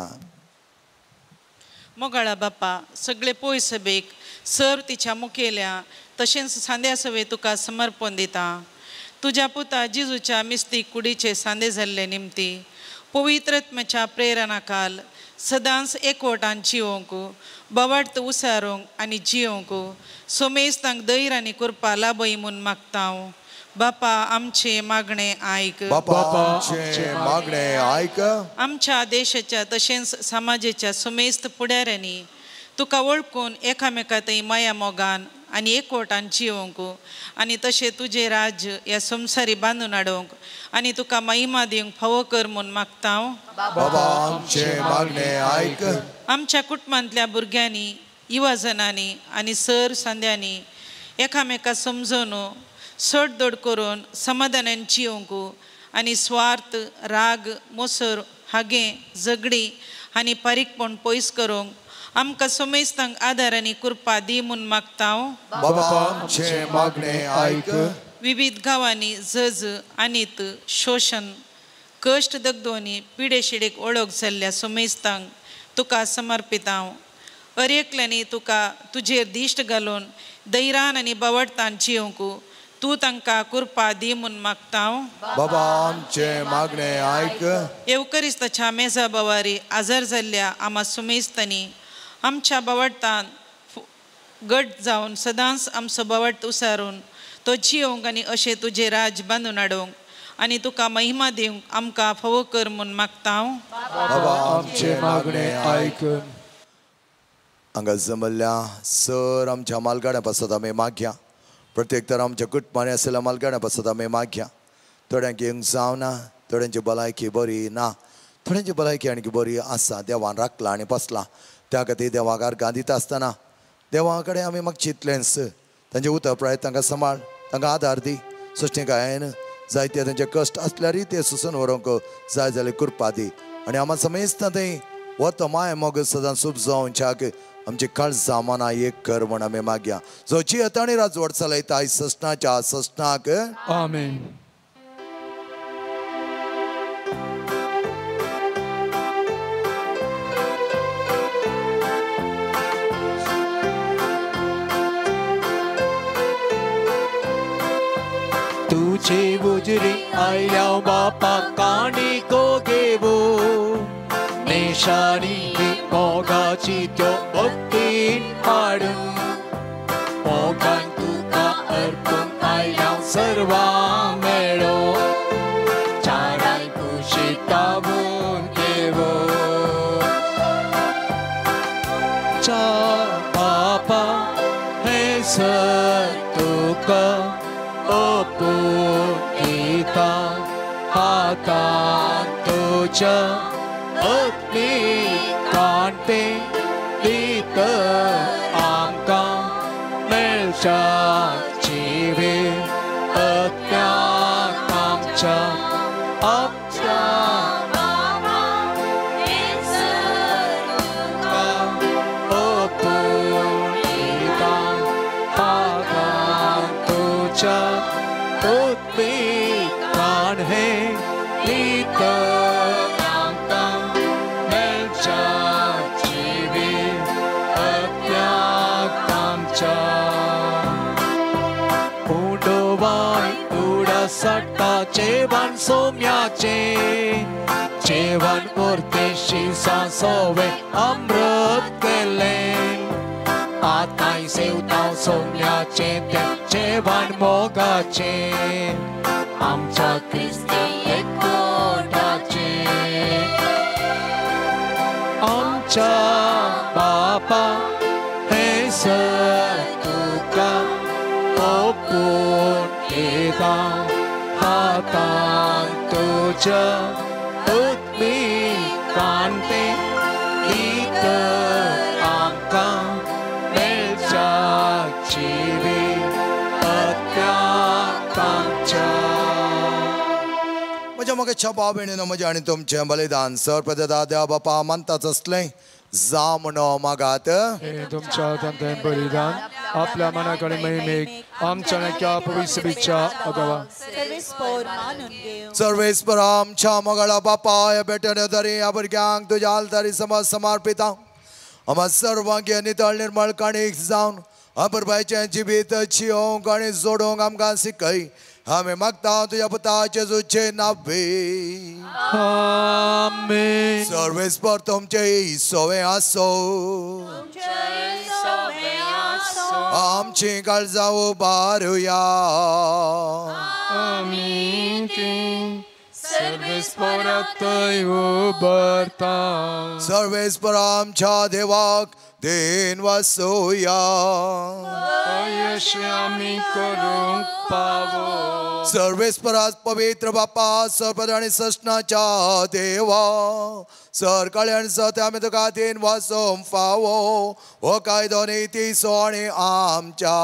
मोगाळा बापा सगळे पोय सभेक सर तिच्या मुखेल्या तशेंच सांद्या सवे तुका समर्पण दिता. तुज्या पुता जिजूच्या मिस्तीक कुडीचे सांदे जाल्ले निमती पवित्रत्म्याच्या प्रेरणाकाल सदांच एकवटान जिवंक बवार्थ उसारूंक आनी जिवंक सोमेस्तांक धैर्य आनी कृपा लाभय म्हूण मागता. बापा आमचे मागणे आयक. बापा आमचे मागणे आयक. आमच्या देशाच्या तशेंच समाजाच्या सुमेस्त फुडाऱ्यांनी तुका वळखून एकामेका थंय माया मोगान आनी एकवटान जिवंक आनी तशें तुजें राज्य ह्या संवसारी बांदून हाडूंक आनी तुका महिमा दिवंक फावो कर म्हूण मागता. बाबा आमचे मागणे आयक. आमच्या कुटुंबांतल्या भुरग्यांनी युवाजनांनी आनी सर सांद्यांनी एकामेका समजून सोडदोड करून समाधानान जिवंक आनी स्वार्थ राग मोसर हागें झगडी आनी पारीकपण पयस करूंक आमकां समेस्तांक आदार आनी कृपा दी म्हूण मागता. बाबा आमचे मागणे आयक. विविध गांवांनी जज आनीत शोशण कश्ट दगदोनी पिडेशिडेक ओळख जाल्ल्या समेस्तांक तुका समर्पितां. हर एकल्यांनी तुका तुजेर दिश्ट घालून धैर्यान आनी बावडतान जिवंक तूं तांकां कृपा दी म्हूण मागता. बाबा आमचे मागणे आयक. येवकरिस्ताच्या मेजा बवारी आजार जाल्ल्या आमा सुमेस्तांनी आमच्या बावडतान गट जावन सदांच आमचो बावडत उसारून तो जिवंक आनी अशें तुजें राज बांदून हाडूंक आनी तुका महिमा दिवंक आमकां फावो कर म्हूण मागता. बाबा आमचे मागणे आयक. हांगा जमल्ल्या सर आमच्या मालगाड्या पासत आमी मागया. प्रत्येक तर आमच्या कुटुंबांनी आशिल्ल्या मालगाड्या पासत आमी मागया. थोड्यांक येवंक जावना, थोड्यांची भलायकी बरी ना, थोड्यांची भलायकी आणखी बरी आसा, देवान राखला आनी बसला. त्या खातीर देवाक अर्गां दिता आसतना देवा कडेन आमी मागची इतलेंच तांचे उतर प्राय तांकां सांबाळ, तांकां आदार दी. सृश्टीकायेन जायते तांचे कश्ट आसल्यारय ते सोंसून व्हरूंक जाय जाल्यार कृपा दी आनी आमा समेस्तां थंय वत माय मोग सदां सूप जावच्याक आमची काळजां मनां एक कर म्हूण आमी मागया. जो जियेता आनी राजवट चलयता ससनाच्या ससनाक. आमेन. तुझे उजरी आयल्या बापा काणी को घेवो निशाणी मोगाची त्यो भक्तीन हाडून मोगान तुका अर्पून आयल्या सर्वां मेळो चाराय कुशी तावून घेवो चा बापा हे सर तुका अपुनिता हातान तुझ्या अग्नी कांटे दीत आमकां मेळच्या जिवे अज्ञान आमच्या आमच्या अपुनिता हातान तुझ्या हे दित आमकां मेळच्या जिवीत आत्म्याक आमच्या. उडवाय उडासाटा जेवण सोम्याचें जेवण उरते शिसा सोवे अमृत केलें. आतांय सेवतां सोम्याचें तें जेवण मोगाचें आमच्या क्रिस्ती एकवटाचें. आमच्या बापा हें सर तुका ओपून दिता हातान तुज्या उत्मिकान तें दित आमकां मेळच्या जिवीत आत्म्याक आमच्या. म्हज्या मोगाच्या भाव भयणीनो, म्हजें आनी तुमचें बलिदान सर्वप्रदा देवा बापा मानताच आसलें जावं म्हणून मागात. हे तुमच्या हातांतलें बलिदान आपल्या मनाक आनी महिमेक आमच्या नक्या पवित्रच्या अगवा. सर्वेस्पर आमच्या मोगाळा बापा, ह्या बेट्यान तरी ह्या भुरग्यांक तुज्या आलतारी समज समर्पिता. आम्हा सर्वांक नितळ निर्मळ काणीक जावन अपुरबायचें जिवीत जियोवंक आनी जोडूंक आमकां शिकय. आमी मागता तुज्या पुता जेजूचे नावे. आमेन. सर्वेस्पर तुमचे सोवे आसो. आमची काळजां उबारुया. आमी तीं सर्वेस्परातय उबारता. सर्वेस्पर आमच्या देवाक then वासोया. अशें आमी करूंक पावो. सर्वेस्परास पवित्र बापा, सर्वपद आनी सस्नाच्या देवा, सरकाळी आनी सत्य आमी तुका then वासोवंक फावो. हो कायदो नितीचो आनी आमच्या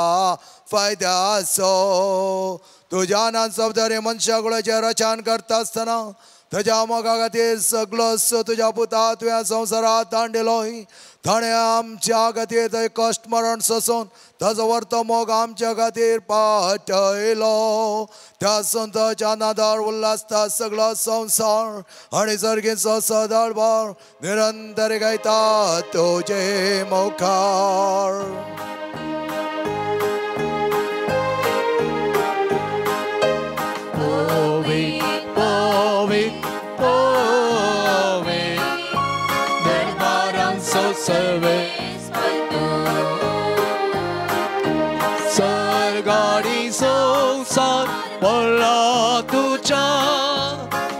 फायद्याचो. तुज्या नांवान शब्दारे मनशा कुळाचें रचन करता आसतना तुज्या मोगा खातीर सगळोच तुज्या पुता तुवें संवसारांत धाडिल्लो. ताणें आमच्या खातीर थंय कश्ट मरण सोंसून ताजो वर्तो मोग आमच्या खातीर पाठयलो. त्या संताच्या नादार उल्हासता सगळो संवसार आनी सर्गीचो सदाळभार निरंतर गायता तुजे मुखार. सर्गाडी संवसार पडला तुज्या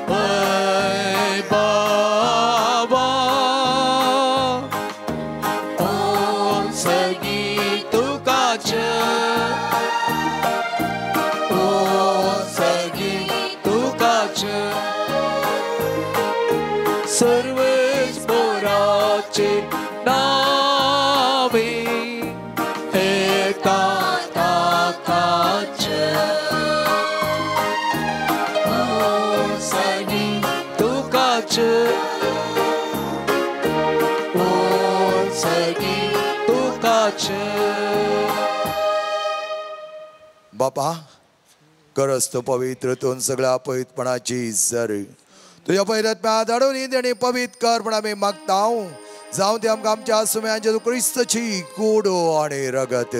वैभवा. ओ सगी तुकाच, ओ सगी तुकाच, सर्वेच पोराचे नावे एका ताकाच. ओ सगी तुकाच, ओ सगी तुकाच. बापा, गरज तूं पवित्र तूं सगळ्या पवित्रपणाची जर तुज्या पवित्र धाडून ही आनी पवित्र कर म्हण आमी मागता. जावं ते आमकां आमच्या सुम्यान जेजू क्रिस्तची कूड आनी रगत.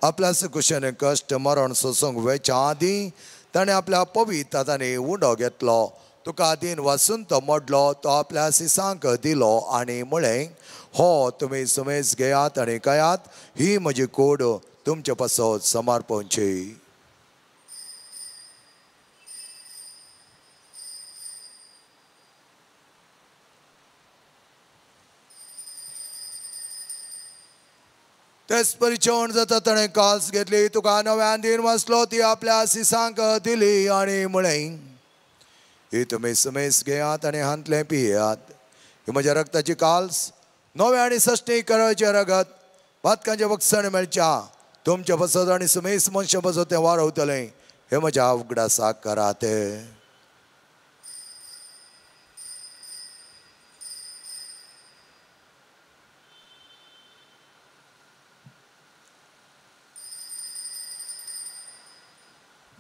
आपल्या सुकुशेन कश्ट मरण सोसूंक वेच्या आदीं ताणें आपल्या पवित्र हातांनी उंडो घेतलो. तुका दिन वासून तो मोडलो, तो आपल्या सिसांक दिलो आनी म्हळें, हो तुमी सुमेज घेयात आनी खायात, ही म्हजी कूड तुमचे पासत समर्पणची. तेच परी जेवण जाता ताणें कास घेतली, तुका नव्यान दिन वाचलो, ती आपल्या सिसांक दिली आनी म्हळें, ही तुमी सुमेज घेयात आनी हांतलें पियात, ही म्हज्या रक्ताची काल्स, नव्या आनी सश्टी कराचें रगत, पातकांचें बक्षण मेळच्या तुमच्या पासत आनी सुमेज मनशां पासत तें वारवतलें. हें म्हज्या उगडासाक करात.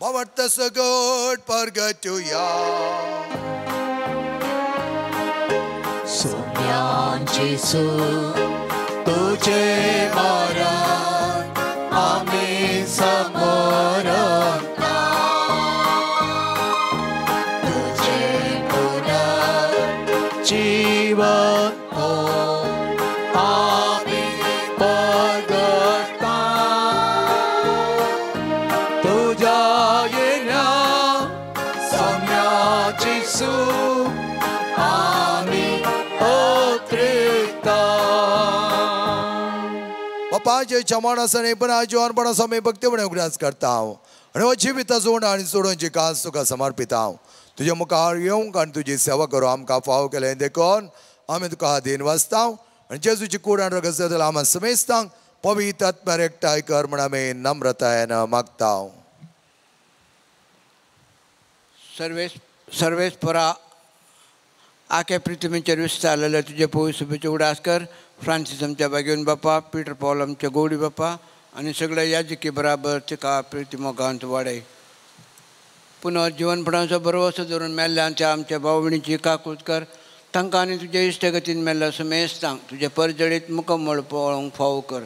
बावडत सगट परगटुया. सोम्यान जेजू तुझे मरण आमी समरता, तुझे पुनर्जीवन हो आमी परगटता. तुझ्या येण्या सोम्या जेजू आमी ओत्रिता. बापाचे क्षमाण आसा पण जिवानपण आसा आमी भक्तीपणे उगडास करता हांव आनी हो जिविताचो उणो आनी सोडोवची कास तुका समर्पिता हांव. तुज्या मुखार येवंक आनी तुजी सेवा करूं आमकां फाव केलें देखून आमी तुका अधीन वाचता आनी जेजूची कूड आनी रगत जातलें आमा समेस्तांक पवित्र आत्म्यार एकठांय कर म्हूण आमी नम्रतायेन मागता. सर्वेस्परा आख्या पृथ्वीचेर विस्तारलेल्या तुजे पवित्र उगडास कर. फ्रांसीस आमच्या बागेवन बापा, पीटर पॉल आमच्या गोवडी बापा आनी सगळ्या याजकी बराबर तिका प्रिती मोगांत वाडय. पुनः जिवनपणाचो भरवसो धरून मेल्ल्यांच्या आमच्या भाव भयणीची काकूत कर. तांकां आनी तुजे इश्टगतीन मेल्ल्या समेस्तांक तुजे परजळीत मुकमळ पळोवंक फावो कर.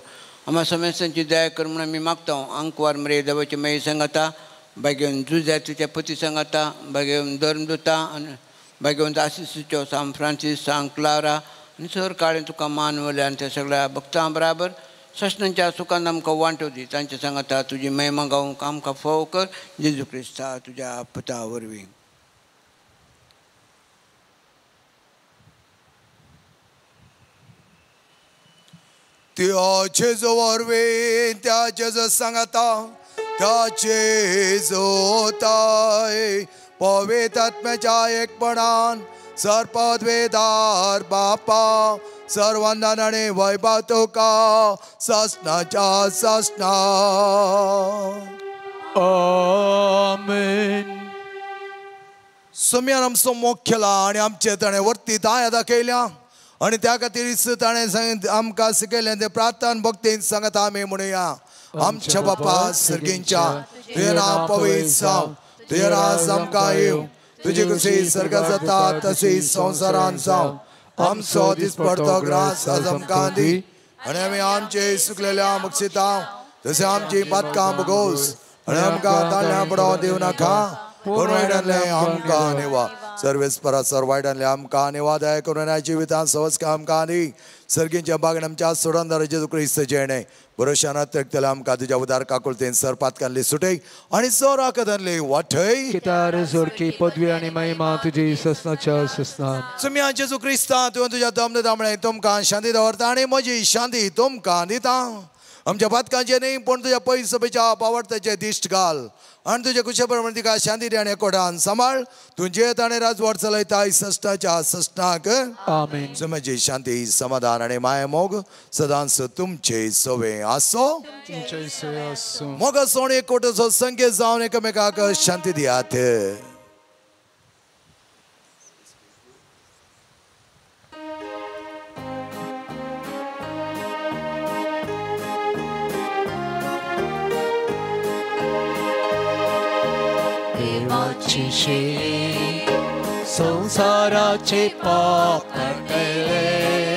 आमा समेस्तांची दया कर म्हूण आमी मागता. आंकवार मरे देवाची माई सांगाता, बागेवन जुझ्या तिच्या पती सांगाता, बागेवन धर्मदुता आनी बागेवन आसिसीचो सांत फ्रांसीस, सांत क्लारा आनी सर काळें तुका मान वले आनी त्या सगळ्या भक्तां बराबर ससनांच्या सुखान आमकां वांटो दी. तांच्या सांगाता तुजी महिमा गावंक आमकां फावो कर. जेजू क्रिस्ता तुज्या पुता वरवीं. त्या जेजू वरवीं, त्या जेजू सांगाता, त्या जेजूताय पवित्र आत्म्याच्या एकपणान सर्पद्वेदार बापा सर्वंदन आनी वैभव तुका ससनाच्या ससना. आमेन. सोम्यान आमचो मोग केला आनी आमचे ताणें वरती दाया दाखयल्या आनी त्या खातीर ताणें आमकां शिकयलें तें प्रार्थना भक्तीन सांगता आमी म्हणुया. आमच्या बापा सर्गींच्या, तुजें नांव पवित्र जावं, तुजें राज आमकां येवं, तुजी खुशी सर्गात जाता तशी संवसारांत जावं. आमचो दिसपडतो ग्रास आज आमकां दी आनी आमी आमचे सुकलेल्या मुक्षिता तशें आमची पातकां भोगोस आनी आमकां ताळ्यां पडोवं दिवं नाका, पूण वायटांतलें आमकां निवा. सर्वेस्परा सर वायटांतलें आमकां निवा. दया करून जिवितांत सहज आमकां दी. सर्गींच्या बागेन आमच्या सोडणदार जेजू क्रिस्त जेणे भरोशान अत्रेकतले आमकां तुज्या उदार काकुळतेन सर पातकांतली सुटय आनी सर आकदांतली वाटय. कितार जोडकी पदवी आनी महिमा तुजी ससनाच्या ससना. सुम्या जेजू क्रिस्ता तुवें तुज्या दमने दामणे तुमकां शांती दवरता आनी म्हजी शांती तुमकां दिता. आमच्या पातकांचे न्ही पूण तुज्या पयस सभेच्या पावडत्याचे दिश्ट घाल आनी तुजे कुशे प्रमाण तिका शांती दी आनी एकवटान सांबाळ. तुजें ताणें राजवट चलयता सश्टाच्या सश्टाक. आमेन. सुम्याची शांती समाधान आनी माया मोग सदांच तुमचे सवे आसो. तुमचे सवे आसो. मोगाचो आनी एकवटाचो संकेत जावन एकामेकाक शांती दियात. देवाची शेळी संसाराचे पाप काडटले,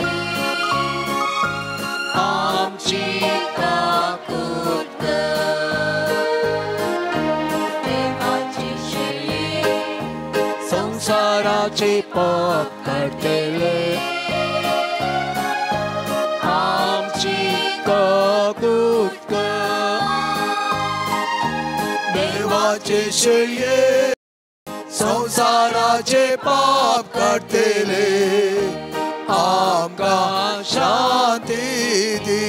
आमची काकूत कर. देवाची शेळी संसाराचे पाप काडटले, आमची काकूत कर. देवाचे शेळये संसाराचे पाप काडटले, आमकां शांती दी.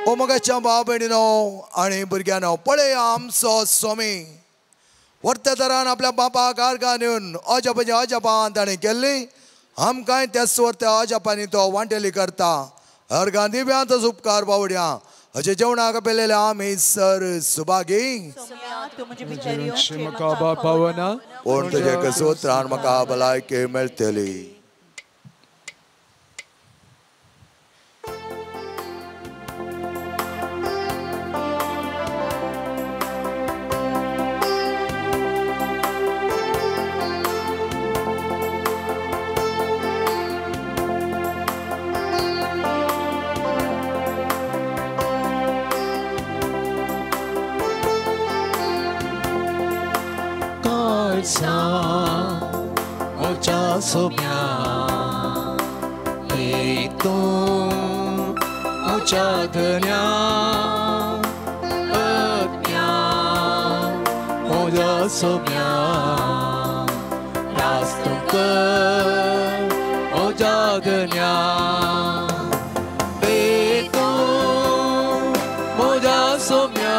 ओ मोगाच्या भाव भयणीनो आनी भुरग्यांनो, पळय आमचो स्वामी वर्त्या दरान आपल्या बापाक आर्गां येवन अजापाचे अजापान ताणें केल्ली. आमकांय त्याच वर्त्या अजापांनी तो वांटेली करता. अर्गां दिव्यांतच उपकार बावड्या अशें जेवणाक पेलेले आमी सर सुभागी. पूण तुजे कसोत्रान म्हाका भलायकी मेळटली. वर्सां म्हज्या सोम्या तूं म्हज्या धन्या आत्म्या म्हज्या सोम्या रास तुका म्हज्या धन्या तूं म्हज्या सोम्या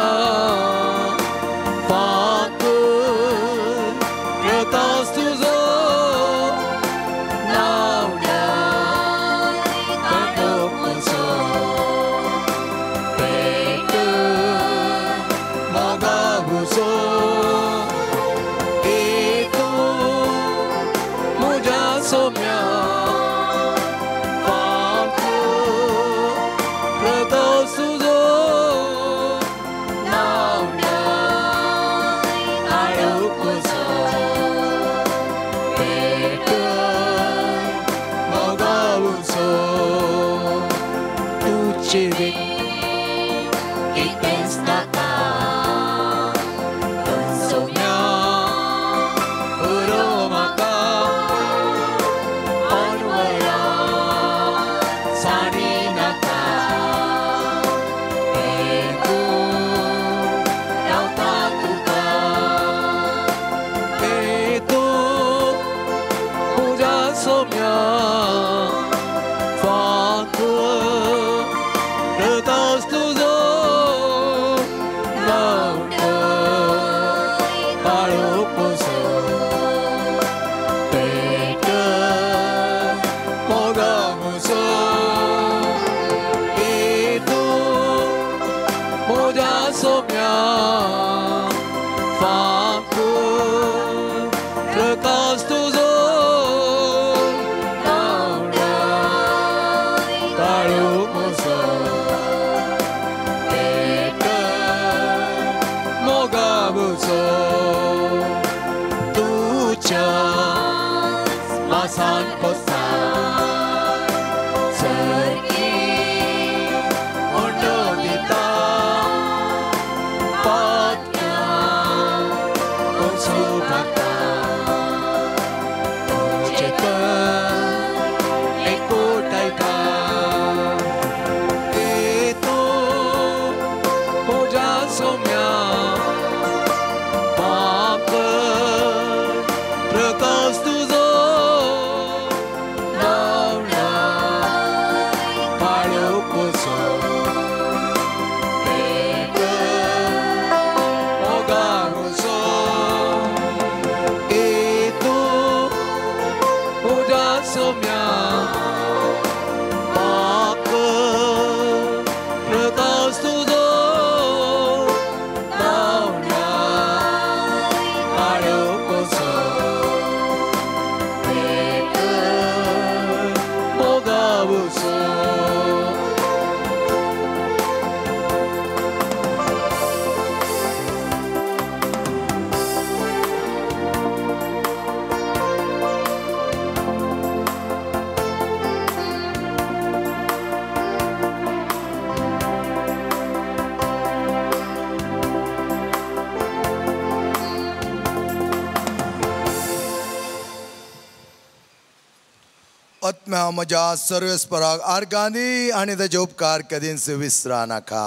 म्हज्या सर्वेस्पराक आर्गांनी आनी ताचे उपकार कदींच विसरा नाका.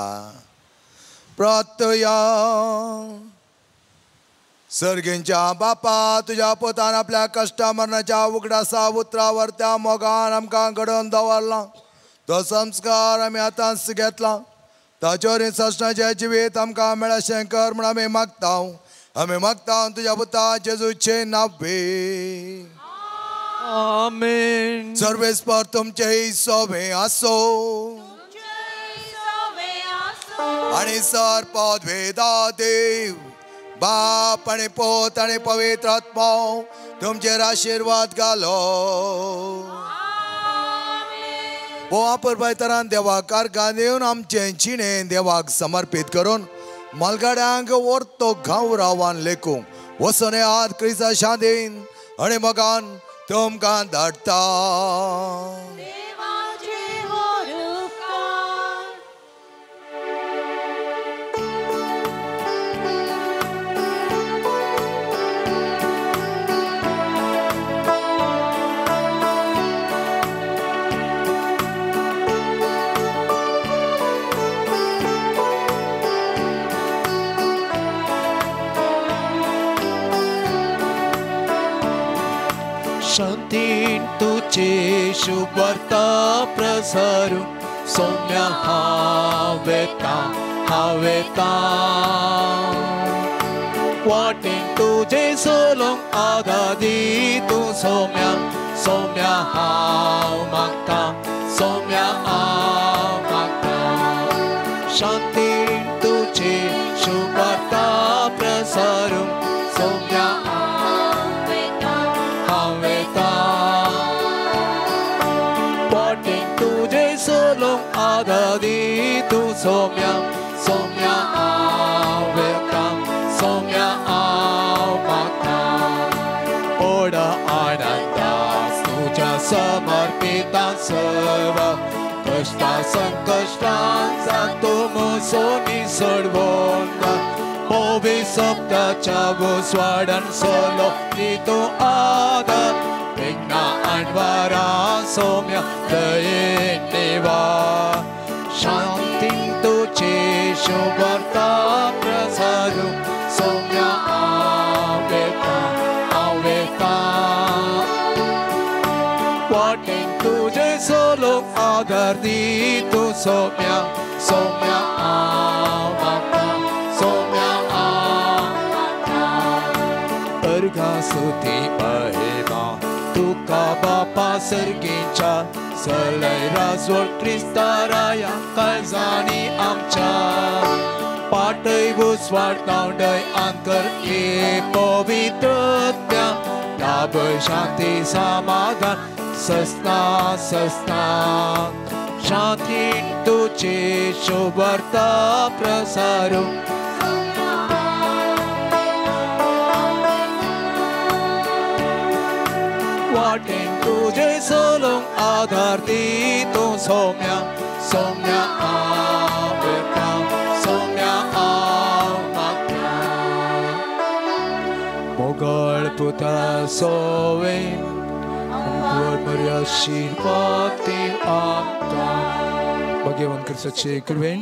प्रार्थया. सर्गेंच्या बापा, तुज्या पोतान आपल्या कश्टा मरणाच्या उगडासा उतरावर त्या मोगान आमकां घडोवन दवरला. तो संस्कार आमी आतांच घेतला. ताचेर ससणाचें जिवीत आमकां मेळशें कर म्हूण आमी मागता. आमी मागता तुज्या पुता जेजूचे नांवे. आमेन. सर्वेस्पर तुमचेय सोबे आसो आनी सर पदवेदा देव बाप आनी पोत आनी पवित्र आत्मो तुमचेर आशिर्वाद घालो. बोवा परबायतरान देवाक आर्गां दिवन आमचें जिणें देवाक समर्पीत करून मालगाड्यांक वर्तो घाव रावान लेखूंक वचोन येयात क्रिस्ता शांतीन आनी मोगान तुमकां धाडटा. शांतीन तुझे शुभवार्ता प्रसारू सौम्या हांव वेता हांव वेता वाटेन तुझे सोलोंक आदार दी तूं सौम्या सौम्या हांव मागता सौम्या हांव मागता शांतीन तुझे शुभवार्ता प्रसारू सौम्या हांव वेता वाटेन तुझे सोलोंक आदार दी तूं सौम्या सौम्या हांव वेता सौम्या हांव मागता ओड आनंदास तुज्या समर्पिता सर्व कश्टा संकश्टांचा तूं म्हजो निसडवोन मोवी सप्ताच्या उजवाडान सोलो दी तूं आदार विघ्ना आणवारा सौम्या दयेन निवार शांतीन तुझे शुभवार्ता प्रसारू सौम्या हांव वेता हांव वेता वाटेन तुझे सोलोंक आदार दी तूं सौम्या सौम्या हांव मागता सौम्या हांव मागता अर्घा स्तुती महिमा तुका बापा सर्गीच्या सलय राजवट क्रिस्ताराया काळजांनी आमच्या पाटय उजवाड तावडय आंकर ये पवित्रत्या लाभय शांती समाधान सस्ना सस्ना शांतीन तुझे शुभवार्ता प्रसारू वाटेन तुझे सोलोंक आदार दी तूं सौम्या सौम्या हांव वेता सौम्या हांव मागता मोगळ पुता सोवे आशीर्वाद आमकां भगवान क्रिस्ताचे कृपेन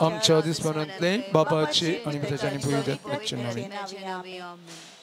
आमच्या दुस्मानांतले बापाचे आनी पुताचे आनी पवित्र आत्म्याचे नांवान.